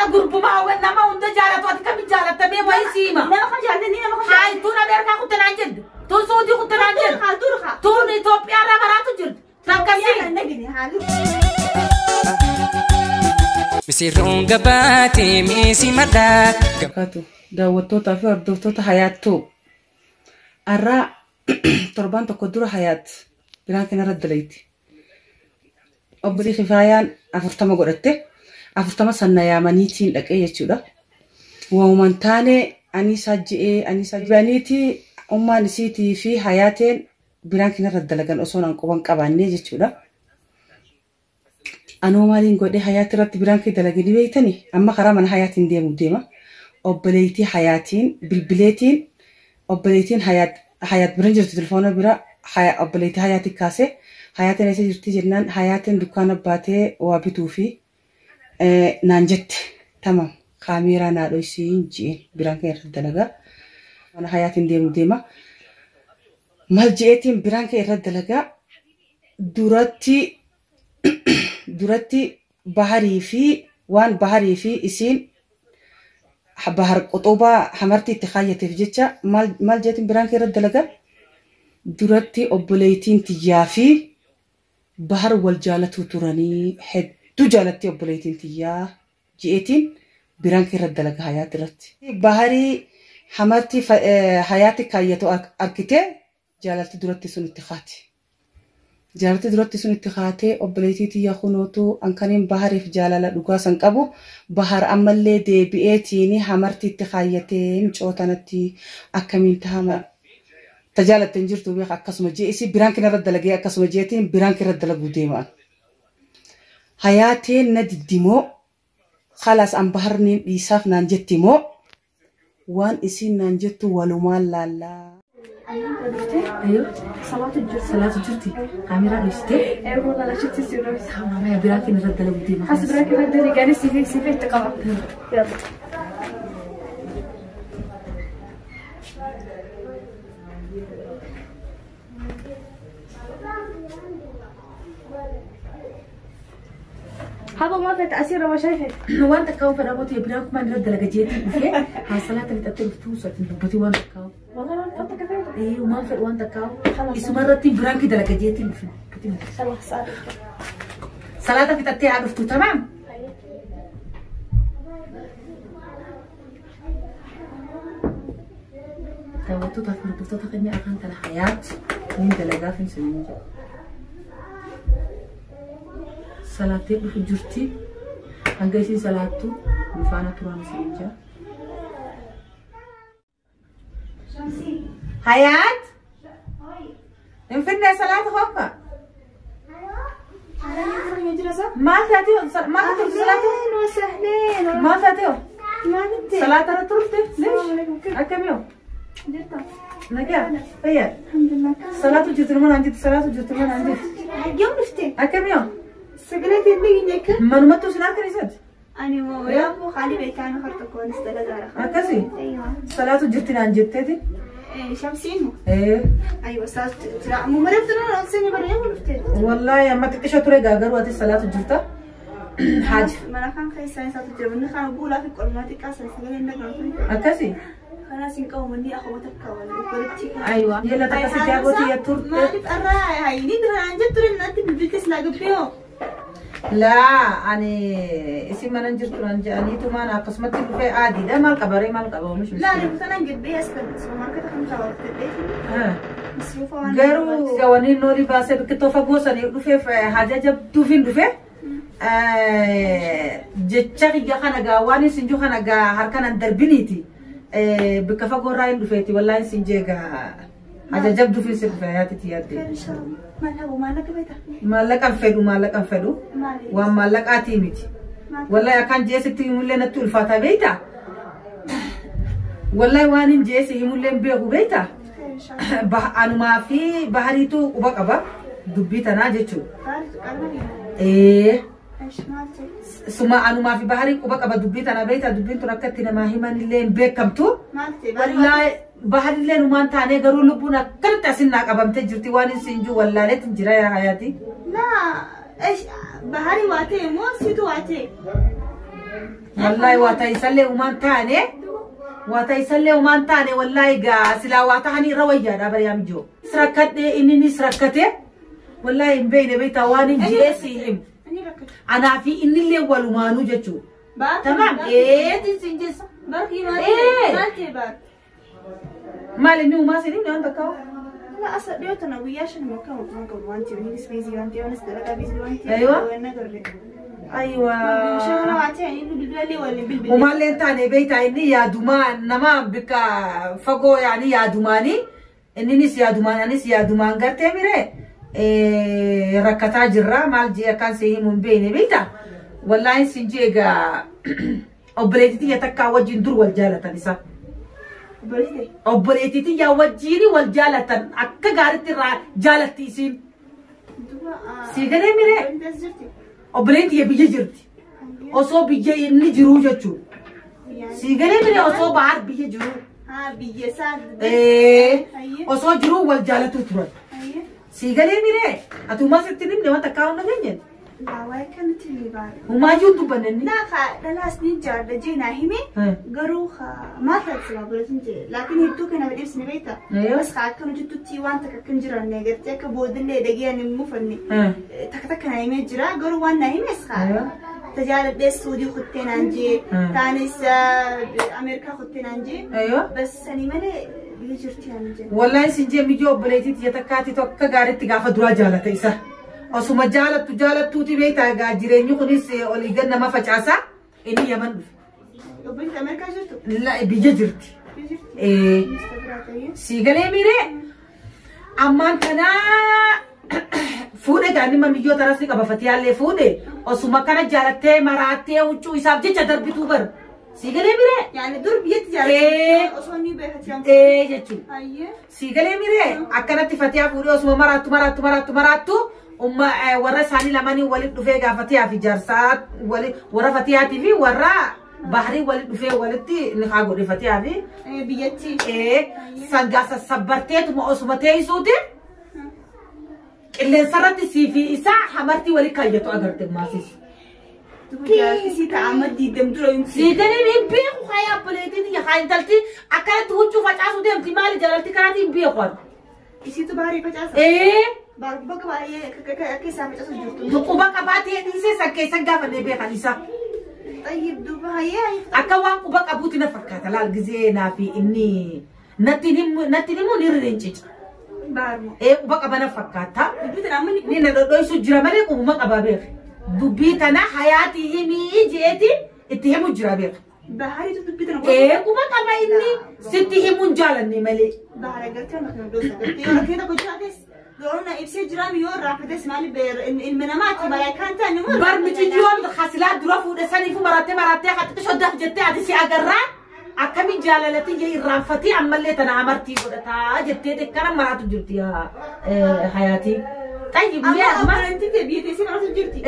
Haala gurbumaa hawwan nama hunda jaalatu ati kami jaalatta mee wayii siima. Nama kan jaallatanii nama kan Haay tuun Ameerikaa kutte naan jedhu. Tuun Suudii kutte naan jedhu. Haa dur haa. Tuun Itoophiyaa irraa maraatu jirti. Takkasii. Nagini haalu. Misirroon gabaatee meesii maddaa. Fakkaatu daawwattootaa fi hordoftoota hayaattuu har'aa torbaan tokko dura hayaat biraan kanarra dalayti. Obbolii Kifaayaan 40 godhatte 40 sanna yaamaniitiin dhaqee jechuudha. Waa'umaan taane aniisaa ji'ee aniisaa ji'aniitii ummaan isiitii fi hayaateen biraan kanarra dalagan osoo nan quban qabaannee jechuudha. Anoo maaliin godhee hayaati irratti biraan kee dalaganii beektanii amma karaa mana hayaatiin deemu deema. Obboleettii hayaatiin bilbileetiin obboleettiin hayaat hayaat bira jirtu telefoona bira obboleettii hayaati kaasee hayaatiin eessa jirti jennaan hayaatiin dukkaana baatee waa bituu fi naan jette tamam kaameeraa naa dhoysii ji'een biraan kee irratti dalagaa. Mana hayaatiin deemu deema. Maal je'eetiin biraan kee irratti dalagaa duratti baharii fi waan baharii fi isiin bahar qoxobaa hamartii itti kaayyateef jecha maal jeetiin biraan kee irratti dalagaa duratti obboleettiin tiyyaa fi bahar wal jaalatuu turanii hedduu jaalatti obboleettiin tiyyaa je'eetiin biraan kee irratti dalagaa hayaati irratti. Baharii hamartii hayaati kaayyatu arkitee jaalalti duratti sun itti kaati. Jaalalti duratti sun itti kaatee obboleettii tiyya kunootu ankaniin bahariif jaalala dhugaa san qabu bahar ammallee deebi'eetiin hamartii itti kaayyatee micoo tanatti akkamiin tahama. Tajaalatte hin jirtu beeka akkasuma jee isii biraan kanarra dalagee akkasuma jeetiin biraan kanarra dalaguu deemaan. Hayaateen na diddimoo khalaas an baharniin dhiisaaf naan jettimoo waan isiin naan jettu walumaan laallaa. Ayo, Salaatu jiru. Salaatu jirti. Kaameeraa dhoysitee. Eeguu lalachitti si dhoysa. Kaamera biraa kenna irratti dalaguu deema. As bira kee dalaganii siif itti qaba. Haba ma fete asirra ma shayfe. Waan takka fedha bootee biraan kumaan irratti dalaga jeetii dhufee haasalaata fixattee dhuftuu sochiin dubbatii waan takka. Wallahi waan takka fedha. Ee waan fedhu waan takka. Isuma irratti biraan kee dalaga jeetiin dhufe. Salah salah. Salaata fixattee haa dhuftu tamaam. Daawwattoota fi hordoftoota keenya afaan kana hayaat niin dalagaa fi isiniin jedha. Salaattee dhufu jirti. Hanga isiin salaattu nu faana turaan isiniin jedha. Hayaat! Finfinnee salaata hooka? Maal taatee maal turte salaata? Maal taatee? Salaata irra turte? Akkamii? Nagaa fayyaa. Salaatu jirtu mana anjitti salaatu jirtu mana anjitti. Yoom dhufte? Akkamii? Sagalee ta'e akka? Manumattuu sin harka isaati? Ani moo yaaboo haalli beekaan harka tokkoon dalagaa. Akkasii? Salaatu jirti naan jetteeti? Shamsiin moo? Ee. Aywa salaatu jira. Amma mareef turan ol seenii bara yoom dhufte? Wallaahi amma xiqqisha ture gaa garuu ati salaatu jirta. Haaji. Mana kan keessaa isaatu jira. Manni kana buulaa fi qormaa xiqqaa sana sagalee hin dhagahu. Akkasii? Kanaas hin qabu manni akkuma takka walitti. Aywa. Yeela takka si jaabootii yaa turte. Maaliif arraa hayni duraan jettu natti bilbiltis laa gabbee hoo? Laa ani isin mana jirtu naan jedhaniitumaan akkasumatti dhufee aadiidha maal qabaree maal qaba oomishu. Laa reefu gabbee as kan suuparmaarkeeta kan kaawwatte masruufa waan. Garuu gawaniin noolii baasee biqiltuu fagoo sanii dhufeef haja jabduuf hin dhufe. Jecha kiyya kana gaa waan isin jiru kana gaa harkaan darbiniiti. Bikka fagoo irraa hin dhufeeti wallaahi isin jee gaa haja jabduuf hin dhufe hayaatitti yaadde. Maallaqa beektaa? Maallaqa hin fedhu maallaqa hin fedhu. Waan maallaqaatii miti. Wallahi akkaan jeesitti himullee natti ulfaata beektaa? Wallahi waan hin jeesi himullee hin beeku beektaa? Anumaa fi bahariitu quba qaba dubbii tanaa jechuudha. Ee. Suma anumaa fi baharii quba qaba dubbii tanaa beektaa dubbiin tun akka itti namaa himanillee hin beekamtu. Wallahi baharillee numaan taanee garuu lubbuun akkanatti asin naa qabamtee jirti waan isin jiru wallaaleetti jira yaa hayaati. Laa bahari waa ta'e moo situ waa ta'e? Wallaahi waa ta'isallee uumaan taane waa ta'isallee uumaan taane wallaahi gaa silaa waa ta'anii irra wayyaadha bariyaa mijoo. Rakkadhee inninis rakkate wallaahi hin beekne beektaa waan hin ji'ee si himu. Anaa fi innillee walumaanuu jechuudha. Tamaam eetiin siin jeessa. Maal inni uumaa siin himne waan takka لا أصلا ديوت أنا وياش أنا مكان وطن قبل وانتي ونيس بيزي وانتي ونس درجة بيزي وانتي أيوة شغلة وانتي يعني إنه بالبالي ولا بالبالي وما اللي أنت أنا بيتا إني يا دومان نما بك فجو يعني يا دوماني إني نس يا دومان أنا نس يا دومان قرت ميري إيه ركتا جرا مال جي كان سيه من بيني بيتا والله سنجيجا أبريتي يتكا وجه در والجالة تنسى Obboleettiitiin yaa wajjiini wal jaalatan akka gaariitti irraa jaalatti isiin. Si galee miree? Obboleettii biyya jirti. Osoo biyya inni jiruu jechuudha. Si galee miree osoo bahar biyya jiruu. Osoo jiruu wal jaalatu turan. Si galee miree? Ati uumaa sitti himne wanta akka hunda geenye? Humaayyuu dubbanne inni. Dhalaas ni jaarra jeenaa hime garuu maal taasisa obboleettiin jee laakiin hedduu kana ibsine beekta. Bas akka hojjettutti waan takka akka hin jiranne gartee akka boodillee dhageen hin mufanne takka takka na himee jira garuu waan na himes tajaajiladhee Suudii kuttee naan jee taanis Ameerikaa kuttee naan jee bas sanii malee biyya jirti naan jee. Wallaahi sin jee miyyoo obboleettiitti takkaatti tokko gaariitti gaafa duraa jaalata isa. Osuma jaalattu jaalattuuti beektaa egaa jireenyi kunis olii gad nama facaasa inni Yaman dhufe. Obboleettii Ameerikaa jirtu? Biyya jirti. Si galee miiree ammaan kanaa fuudhe gaanii mamiyyoo taras ni qaba fatiyaallee fuudhe osuma kana jaalattee maraattee huccuu isaaf jecha darbituu bar. Si galee miiree? Yaani dur biyyatti jaalattee osoo inni beekati. Jechuudha. Si galee miiree akkanatti fatiyaa fuudhee osuma maraattu maraattu maraattu maraattu. Umma warra isaanii lamanii walitti dhufee gaafa Fatiyaa fi jaarsaa warra Fatiyaatii fi warra Baharii walitti dhufee walitti ni haa godhe Fatiyaa fi biyyatti sangaa sassabbarteetuma osuma teessisuuti qilleensarratti sii fi isaa hamartii wali kaayyatu agarte maasis. Siidaniin hin beeku haa obboleettiin haa intalti akkanatti huccuu facaasuu deemti maali jalalti kanatti hin beeku. Isiitu Baharii facaasa? Bakka baay'ee akka isaan facaasu jirtu. Quba qabaatee dhiisee san keessan gaafannee beekan isaa. Akka waan quba qabuuti na fakkaata laal gizee naa fi inni natti himu ni rincica. Quba qaba na fakkaata. Inni na dhodhoisu jira malee qubuma qabaa beeka. Dubbii tana hayaatii himii jeeti itti himu jira beeka. Quba qaba inni sitti himuun jaalanne malee. Bahara gartee makna doosa gartee yoo rakkina tokko jiraates Dorona ibsee jiraam yoo raafates maali ilma namaati malaayikaan ta'an immoo. Bar mijiyyoon hasilaa dura fuudhe saniifu marattee marattee haxiqi shoddaaf jettee ati si agarraa akkamiin jaalalatti jee irraanfatee ammallee tana amartii godhataa jettee kana maraatu jirti hayaatii. Tayyib Amma obboleettii biyya teessee maraatu jirti.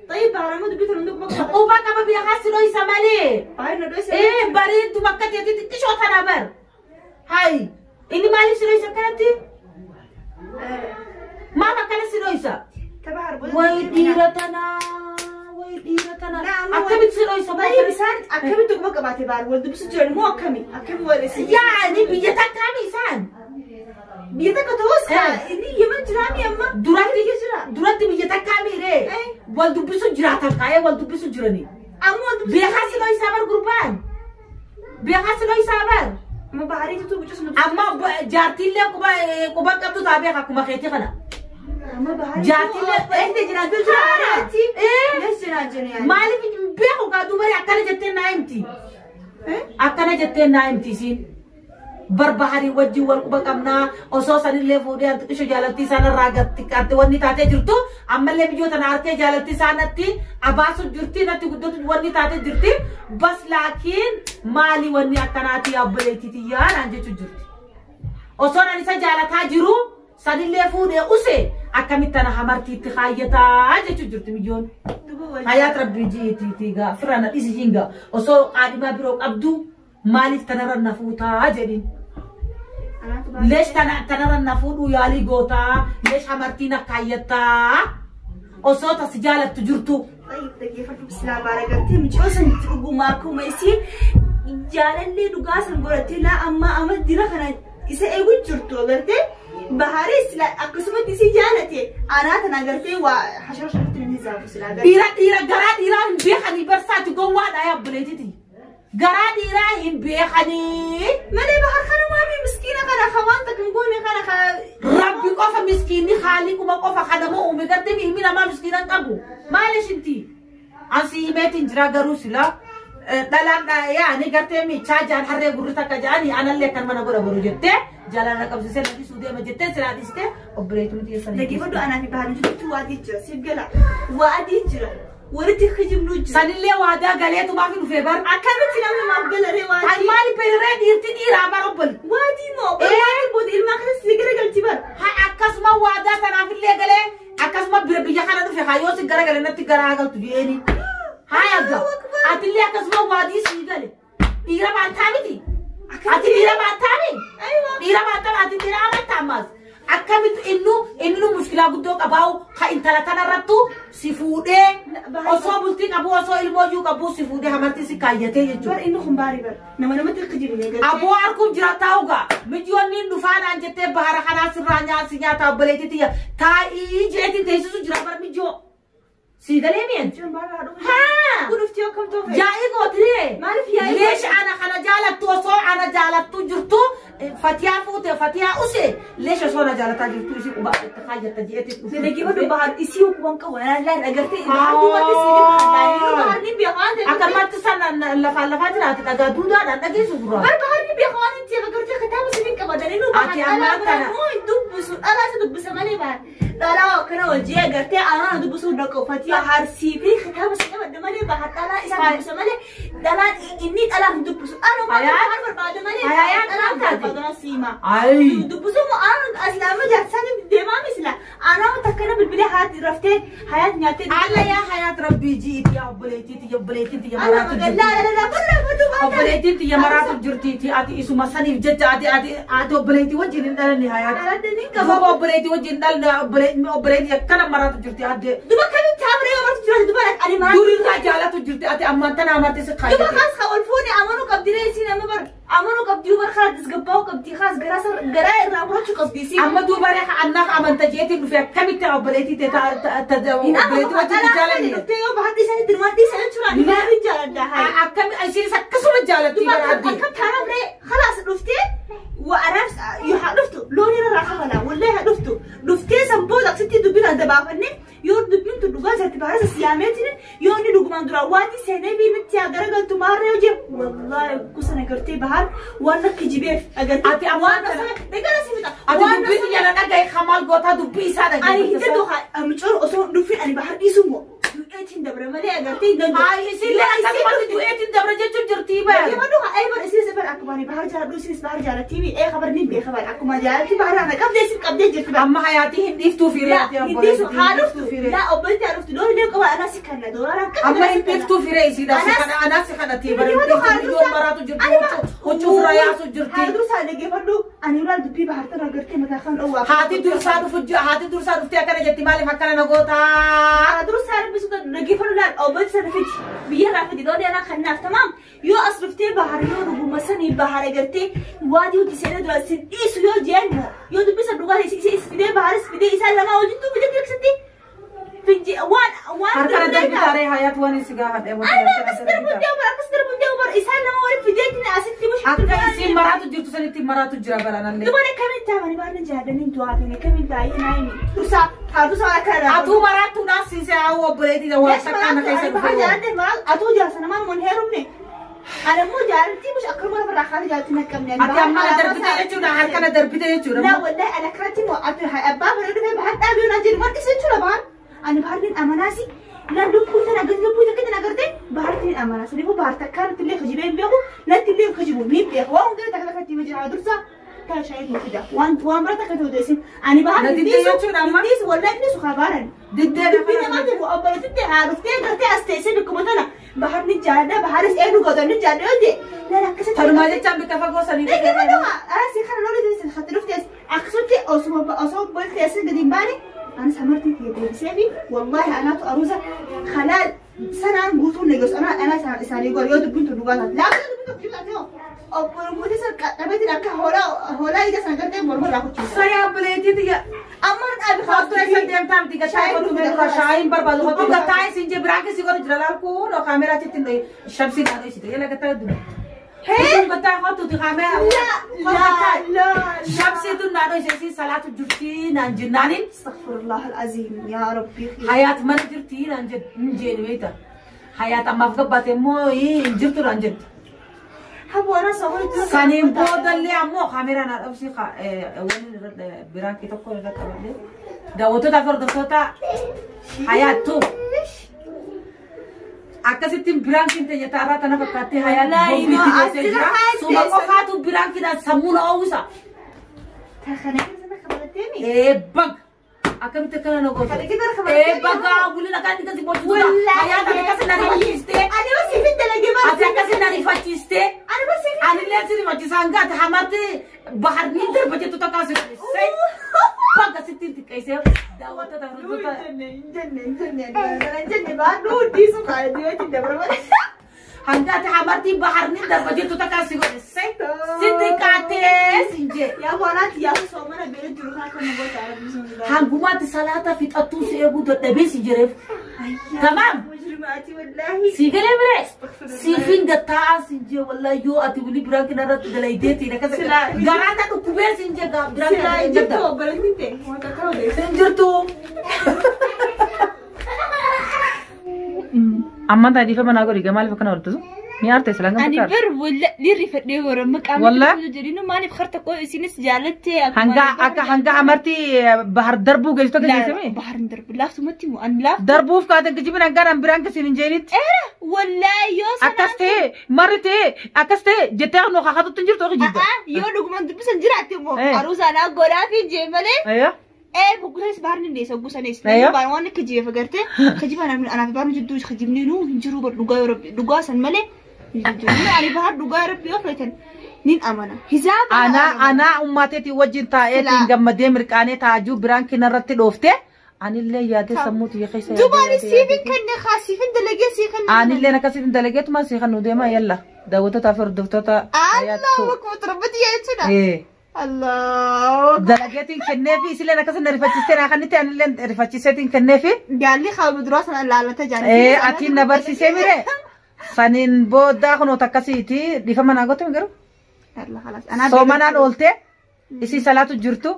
Tayyib baharamuu dubbii tana hundi quba qaba. Quba qaba biyya hasiloo isa malee. Baay'ee na dho'isa. Bareeddu bakka teetii xiqqishoo tana bar. Hayi inni maaliif siloo isa kanatti? Maaf akkana siloo isa? Wayi dhiira tanaa wayi dhiira tanaa akkamitti siloo isa? Tayyib isaan akkamitti quba qabaate baar wal dubbisu jiran moo akkami akkami wal isin? Yaani biyya takkaami isaan. Biyya takka ta'us inni Yemen jiraami amma. Duratti biyya takkaami ree wal dubbisu jiraatan kaa'ee wal dubbisu jirani. Amma wal dubbisu. Beekaa siloo isaa bar gurbaan. Beekaa siloo isaa bar. Amma Bahariitu bucus nu. Amma jaartiillee quba qabdu taabee akkuma keetii kana. Amma Bahariitu. Jaartiillee. Eessa jiraatu jiraati. Eessa jiraatu yaani. Maaliif beeku gaa dubarii akkana jettee naa himti. Akkana jettee naa himti isiin. Bar Baharii wajjin wal quba qabnaa osoo sanillee fuudhee antiqisho jaalaltii isaan irraa gatti wanni taatee jirtu ammallee biyyoota na harkee jaalaltii isaanatti abaasu jirti natti guddatu wanni taatee jirti bas laakiin maali wanni akkanaati obboleettii naan jechuu jirti. Osoo ani isa jaalataa jiru sanillee fuudhee use akkamitti ana hamartiitti kaayyataa jechuu jirti biyyoon. Hayaat rabbii jiitiitii gaa firra na dhisi hinga osoo qaadhimaa biroo qabdu maaliif tanarra na fuutaa jedhin. Leesh tanarra na fuudhuu yaalii gootaa leesh hamartiin akkaayyataa osoo tas jaalattu jirtu. Tayyib dhaggeeffadhu silaa baara gartee mucoo san dhugumaa akkuma isii jaalallee dhugaa san godhattee laa amma amma dira kana isa eegu jirtu agartee baharii silaa akkasumatti isii jaalate anaa tana agartee waa hashara shafatti ni zaabu silaa agartee. Dhiira dhiira garaa dhiiraa hin beekanii barsaati gowwaadha yaa obboleetiti. Garaa dhiiraa hin beekanii. Malee bahar kana waami miskiina kana hawaan takka hin goone kana ka. Rabbi qofa miskiinni haaliquma qofa kanama uume gartee ilmi namaa miskiina hin qabu. Maal ishinti? Asii himeetiin jira garuu sila dhalaan yaani gartee miichaa jaan harree gurri takka jaanii anallee akkan mana godha boru jettee jaalala qabsiisee lakkisuu deema jettee silaa dhiistee obboleettiin teessan. Dhaggeeffadhu anaa fi bahar jirtu waadii jira siif gala waadii jira walitti kijibnu jira. Sanillee waadaa galeetumaaf dhufee bar. Akkamitti namni maaf galaree Kan waadii? maali beeree dhiirti dhiiraa bar obboli. Waadii moo waadii booda ilmaa keessa si garagalchi bar. Ha akkasuma waadaa kanaafillee galee akkasuma bira biyya kana dhufe haa yoo si garagale natti garaagaltu jeeni. Haa agga atillee akkasuma waadii sii gale. Dhiira baantaa miti. Ati dhiira baantaa mi? Dhiira baantaa ati dhiira amantaa ammaas. Akkamitti innu mushkilaa guddoo qabaa'u ka intala tanarrattu si fuudhee osoo bultii qabu osoo ilmoo iyyuu qabu si fuudhee hamartii si kaayyatee jechuudha. Bar inni kun baarii bar nama namatti kijibne gartee. Aboo arguuf jira taa'uga mijiyoonni dhufaanaan jettee bahara kanaa sirraa nyaasi nyaata obboleettii tiyya taa'ii jeetiin teessisu jira bar mijiyoo. Sii galee mi'an. Jechuun baara haadha. Haa. Kun dhufti akkam ta'u Jaa'ii gootiree. Maaliif yaa'ii Leesh ana kana jaalattu osoo ana jaalattu jirtu fatiyaa fuute fatiyaa use leesh osoo ana jaalataa jirtu isii quba itti kaayyatta jeetiin dhufe. Dhaggeeffadhu bahar isii hukuman qabu laa agartee bahar duubatti si gara bahar ni beeka waan ta'eef. Akkanumatti sana lafaan lafaa jiraate dhagaa duudaadhaan dhageessu gurraa. Bar bahar ni beeka waan ta'eef agartee kitaaba si qaba dalilu bahar Ati dhalaa ammaan biraa tana. moo hin dubbisu dhalaa isa dubbisa malee bahar dhalaa akkana hojii agartee anaa dubbisuu dhaqu fatii harsii fi kitaaba si qabadde malee bahar dhalaa isa dubbisa malee dhalaan inni dhalaa hin dubbisu dhala bahar barbaada malee Hayaat dhalaa maal taate? barbaada siima. Ayi. Dubbisuu moo anaa aslaama jaarsanii deemaa misla anaa takkana bilbilee haati raftee hayaat nyaattee. Alla yaa hayaat rabbii jiiti yaa obboleettii tiyya obboleettiin tiyya Ana maraatu jirti. magaalaa la la barra barra barra. Obboleettiin tiyya maraatu jirtiiti ati isuma saniif jecha ati ati ati obboleettii wajjin hin dhalanne hayaat. Dhaladhe ni qaba. Duuba obboleettii wajjin hin dhalanne obboleettii akkana maraatu jirti adde. Duba kamitti habree amartu jiraate duba ani maraa. Durirraa jaalatu jirti ati ammaan tana amarte si Duba kaayyate. kaas ka wal fuune amanuu qabdi ree isiin amma bar amanuu qabdi bar karaa disgabbaa'uu qabdi kaas garaa garaa irraa murachuu qabdi isiin. Amma duuba ree annaa amanta jeetiin dhufe akkamitti obboleettii ta'e Hin amanu obboleettii wajjin hin dhalaa jaalanne. dhuftee yoo bahadhi isaanii dirmaan dhiisa jechuudha ani baay'ee jaaladha hayi. Akkami isiis akkasuma jaalatti Duba bara adde. akkam taanaaf ree khalaas dhuftee wa anaaf yoo haa dhuftu loon irra raa kafala wallahi haa dhuftu dhuftee san booda akkasitti dubbiin adda baafanne yoo dubbiin tun dhugaa jirti baarasa siyaameetiin yoo inni dhugumaan dura waan seenee biimitti haa garagaltu maarree yoo jee wallahi kusan agartee bahar waan akka jibeef agartee Ati ammaan waan tana- dhagana si fixa Ati dubbii xiyya na dhagaye hamaal gootaa dubbii isaa ani dhagaye. hidda duha micoon osoo dhufin ani bahar dhiisu moo du'eetiin dabre malee agartee hin danda'u. Ay, isillee akkasumatti du'eetiin dabre jechuun jirtii bara. Dhaggeeffadhu haa bar isinis bar akkuma ani bahar jaaladhu isinis bahar jaalatti ee kabar ni beeka bar akkuma jaalatti bahar ana qabdee isin qabdee jirti bar. Amma hayaatii hin dhiiftuu firee. Laa hin dhiisu haa dhuftu laa obboleetti haa dhuftu loon illee qaba anaa si kanna doolaaraan qabda. Amma hin dhiiftuu firee isiidha. Anaa si kadhatee bara. Ijoon maraatu jirti. Huccuu fira yaasu jirti. Haa dursaa dhaggeeffadhu ani ulaal dubbii bahar tana agartee mataa kan dhoowwaa. Haati dursaa dhufu haati dursaa dhuftee akkana jetti maaliif akkana na gootaa? Haa dursaa rabbisu dhaggeeffadhu laal obboleetti sana fidi biyya irraa fidi loon anaa kannaaf tamaam yoo as dhuftee bahar yoo dhuguma sanii bahar agartee waadii hojii seenee dura sin dhiisu yoo jeen moo yoo dubbisa dhugaa is fidee baharis fidee isaan lamaa wajjin fidee tiksatti finji waan waan Harkana darbitaaree hayaat waan si gaafadhe. Ani akkas darbu deemu akkas darbu deemu isaan lama waliin fideetiin asitti Akka isiin maraatu jirtu sanitti maraatu jira baranallee. Duba akkamitti taa'anii baay'ee jaadanii du'aatanii akkamitti baay'ee naa himi. Dursaa haa dursaa waan akkana Atuu maraattuudhaan siisee haa obboleettii waan takkaan keessa dhufe. Atuu jaarsa namaan mun heerumne. Ani immoo jaalattii mush akkanuma lafarraa kaatee jaalattii hin qabne. Ati amma na darbite jechuudha harka na darbite jechuudha. Laa wallahi ani akkanatti immoo ati abbaa fedhii dhufee bahar dhaabii naan jedhu waan dhisa jechuudha bahar. Ani baharni amanaasi. La lubbuun tana agartee lubbuu takka tana agartee bahartiin amanaasi. Lubbu bahar takkaa natti illee kijibee hin beeku natti illee kijibu ni beeku. Waan hundee takka takkatti hima jira dursa. Taa shaayii nu fida. Waan waan bira takka ta'u isin. Ani bahar Na diddee jechuudha amma? Dhiisu wallahi dhiisu kabaaran. Diddee Dubbii namaa jiru obboleettitti haa dhuftee gartee as teessee bikkuma tana baharni jaalladha baharis eenyu godhani jaalladha yoo jee laala akkasitti. Tanumaa jechaan bikka fagoo sanii. Dhaggeeffadhuma asii kana lola teessee hatti dhuftees akkasitti osuma osoo obboleetti teessee gadi hin baane anis amartii kiyya deebisee fi wallaahi anaatu aruusa halaal Sanaan guutuun negeessu ana isaanii godhu yoo dubbintu dhugaa taate. Laakiin dubbintu dhugaa taate obbo san qabeetiin akka hoolaa ija sana gartee morma irraa kuchisa. Saya obboleettii tiyya. Amma nu dhaabi Kottu eessa deemtaa miti gattaa kottu meeshaa shaayiin barbaadu kottu gattaa isin jee biraan keessi godhu jira laal kun kaameraa achitti hin dhoyi shamsiin haa dhoysite yala gattaa dura. Kun gattaa kottuuti kaameraa. La la Shamsiitu naa dhoyse isin salaatu jirti naan jennaaniin. Astaghfirullah al-azim ya Rabbi. Hayaat mana jirti naan hin jeeni beekta. Hayaat ammaaf gabbaate immoo hin jirtu naan jettu. Habbo ana sawwali jira. Saniin boodallee ammoo kaameraa naa dhoofsi wanni biraan kee tokko irra qabadde. Daawwattoota fi hordoftoota hayaattu. Akkasittiin biraan keenya teenya tana fakkaattee hayaat boombiitti geessee jira. Suma qofaatu biraan keenya sammuu na oowwisa. Kana keessa kabalatteemi. Eebban akkamitti akkana na goote. Kana keessa kabalatteemi. Eebban gaawwili nagaa inni kasi boojjituudha. Hayaat akkasi na rifachiistee. Ani bas siifin dalagee maal. Ati akkasi na rifachiistee. Ani bas siifin. Anillee si rifachiisaan gaate hamarti baharni darba jettu takka si Bakka sitti xiqqeessee daawwattoota hordoftoota. Hin jenne baaduu dhiisu kaayatee wajjin dabarfate. Hanga ati hamarti baharni darba jettu takka si godhe sitti qaatee sin jee. Yaa bonaati yaa soomana beela jiru kana kan nu goota arabni sun. Hangumaatti salaata fixattuu si eeguu dadhabee si jireef. Tamaam. Mujrimaati wallaahi. Si galee bire siifin gattaa sin jee wallahi yoo ati wili biraan kina irratti dalaydeetiin akkas garaa ta dhukkubee sin jee biraan Silaa kina hin hin jirtu. jirtu obboleettiin ta'e wanta akka odeessu. Hin jirtu. Ammaan ta'a dhiifama naa godhi maaliif akkana hordoftu? Ni aarte silaan Ani kan bar walla dhiirri fedhee hora maqaan Walla? jedhinu maaliif harta koo isinis jaalattee Hanga akka hanga amartii bahar darbuu geessitu akka geessame? Bahar hin darbu laaftumatti mu ani laaf Darbuuf kaate gijibin hangaan an biraan kisiin hin jeenitti. wallaahi yoo Akkas ta'e marri ta'e akkas ta'e jettee nu kakatutti hin jirtu akka jidda. yoo dhugumaan dubbisan jiraatte immoo Eh. aruusaa naa godhaa fi jee malee Ayyo. Buggusanis baarni hin deessa buggusanis. Ayyo. Baar waan akka jireef agartee kajiba anaaf baarni jidduu kajibni nuu hin jiru bar dhugaa yoo rabbi dhugaa san malee hin jiru. Ani baar dhugaa yoo rabbi yoo fudhatan nin amana. Hizaaba Anaa anaa uummateetiin wajjin taa'eetiin gammadee mirqaanee taajuu biraan kina irratti dhooftee anillee yaadee sammuu xiyya keessa yaadee Dubaan yaadee siifin yaadee. kenne haa siifin dalagee sii kenne. Anilleen akkasitti dalageetuma sii kan nu deema yalla daawwattootaa fi hordoftoota Allahu akbar rabbati yaa jechuudha. Eh. Allahu akbar. Dalageetiin kenneefi isilleen akkasitti na rifachiistee naa kannitti anilleen rifachiiseetiin kenneefi. Gaalli haa duraa sana laalata jaallatee. Eh atiin na barsiisee mire. Saniin booda kunuun akkasiiti dhiifama naa goote garuu. Allah خلاص أنا Soomanaan oolte isii salaatu jirtu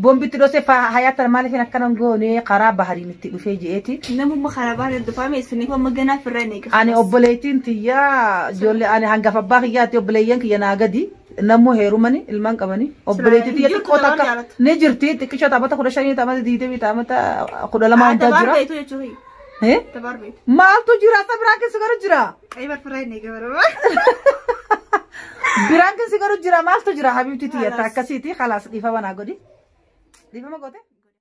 bombitti dhose hayaata maaliif akkana goone karaa bahariin itti dhufee je'eeti. Namummaa karaa bahan dufame isiniif amma ganaa firra hin eega. Ani obboleettiin tiyyaa ijoollee ani hangafa abbaa kiyyaatti obboleeyyan kiyya naa gadi namuu heerumani ilmaan qabani obboleettii tiyya Jirtu xiqqoo dabaan takka jaalatu. ni jirti xiqqishoo taphata 15 taphata 20 taphata 12 hundaa Tabaar jira. beektu jechuudha. Eh? Tabaar beektu. Maaltu jira asa biraan keessa garuu jira. Aybar firra hin eega baraba. Biraan keessa garuu jira maaltu jira habiibti tiyya Khalaas. akkasiiti khalaas dhiifama naa godhi. Dhiifama goote?